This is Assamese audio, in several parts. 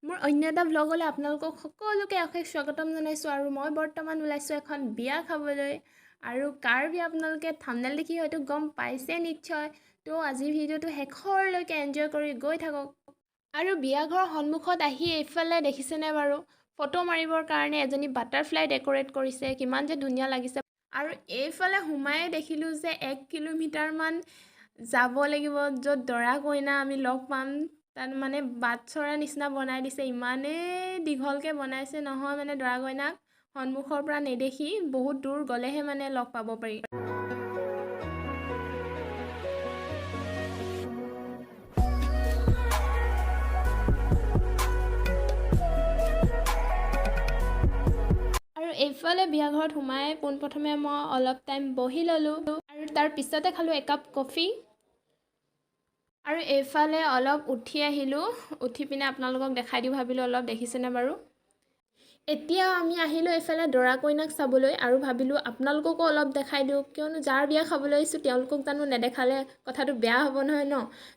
মোৰ অন্য এটা ভ্লগলৈ আপোনালোকক সকলোকে অশেষ স্বাগতম জনাইছোঁ। আৰু মই বৰ্তমান ওলাইছোঁ এখন বিয়া খাবলৈ। আৰু কাৰ বিয়া আপোনালোকে থাম্বনেইল দেখি হয়তো গম পাইছে নিশ্চয়। তো আজিৰ ভিডিঅ'টো শেষৰলৈকে এনজয় কৰি গৈ থাকক। আৰু বিয়াঘৰৰ সন্মুখত আহি এইফালে দেখিছেনে বাৰু, ফটো মাৰিবৰ কাৰণে এজনী বাটাৰফ্লাই ডেক'ৰেট কৰিছে, কিমান যে ধুনীয়া লাগিছে। আৰু এইফালে সোমায়ে দেখিলোঁ যে 1 কিলোমিটাৰমান যাব লাগিব য'ত দৰা কইনা আমি লগ পাম। তাত মানে বাট চৰা নিচিনা বনাই দিছে, ইমানেই দীঘলকৈ বনাইছে নহয়, মানে দৰা কইনাক সন্মুখৰ পৰা নেদেখি বহুত দূৰ গ'লেহে মানে লগ পাব পাৰি। আৰু এইফালে বিয়াঘৰত সোমাই পোনপ্ৰথমে মই অলপ টাইম বহি ল'লোঁ আৰু তাৰ পিছতে খালোঁ একাপ কফি। আৰু এইফালে অলপ উঠি আহিলোঁ, উঠি পিনে আপোনালোকক দেখাই দিওঁ ভাবিলোঁ অলপ, দেখিছেনে বাৰু। এতিয়া আমি আহিলোঁ এইফালে দৰা কইনাক চাবলৈ আৰু ভাবিলোঁ আপোনালোককো অলপ দেখাই দিওঁ, কিয়নো যাৰ বিয়া খাবলৈ আহিছোঁ তেওঁলোকক জানো নেদেখালে কথাটো বেয়া হ'ব নহয় ন।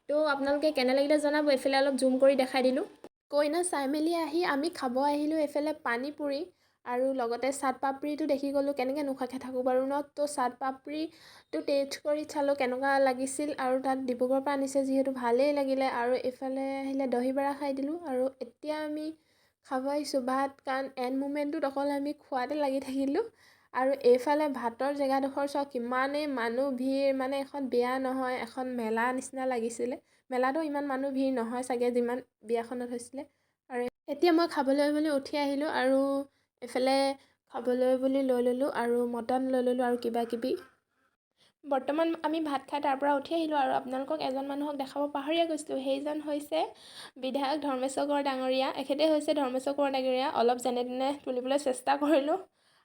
তো আপোনালোকে কেনে লাগিলে জনাব। এইফালে অলপ জুম কৰি দেখাই দিলোঁ। কইনা চাই মেলি আহি আমি খাব আহিলোঁ এইফালে পানী পুৰি আৰু লগতে চাট পাপৰিটো দেখি গ'লোঁ, কেনেকৈ নোখোৱাকৈ থাকোঁ বাৰু ন। তো চাট পাপৰিটো টেষ্ট কৰি চালোঁ কেনেকুৱা লাগিছিল। আৰু তাত ডিব্ৰুগড়ৰ পৰা আনিছে যিহেতু ভালেই লাগিলে। আৰু এইফালে আহিলে দহি বৰা খাই দিলোঁ। আৰু এতিয়া আমি খাব আহিছোঁ ভাত, কাৰণ এণ্ড মুমেণ্টটোত অকল আমি খোৱাতে লাগি থাকিলোঁ। আৰু এইফালে ভাতৰ জেগাডোখৰ চাওক, কিমানেই মানুহ ভিৰ, মানে এখন বিয়া নহয় এখন মেলা নিচিনা লাগিছিলে। মেলাতো ইমান মানুহ ভিৰ নহয় চাগে যিমান বিয়াখনত হৈছিলে। আৰু এতিয়া মই খাবলৈ বুলি উঠি আহিলোঁ আৰু এইফালে খাবলৈ বুলি লৈ ল'লোঁ আৰু মটন লৈ ল'লোঁ আৰু কিবা কিবি। বৰ্তমান আমি ভাত খাই তাৰ পৰা উঠি আহিলোঁ আৰু আপোনালোকক এজন মানুহক দেখাব পাহৰিয়ে গৈছিলোঁ। সেইজন হৈছে বিধায়ক ধৰ্মেশ্বৰ কোঁৱৰ ডাঙৰীয়া। এখেতে হৈছে ধৰ্মেশ্বৰ কোঁৱৰ ডাঙৰীয়া। অলপ যেনে তেনে তুলিবলৈ চেষ্টা কৰিলোঁ।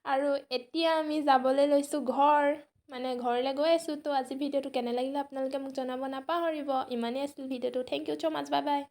আৰু এতিয়া আমি যাবলৈ লৈছোঁ ঘৰ, মানে ঘৰলৈ গৈ আছোঁ। তো আজি ভিডিঅ'টো কেনে লাগিলে আপোনালোকে মোক জনাব নাপাহৰিব। ইমানেই আছিল ভিডিঅ'টো। Thank you so much, bye bye.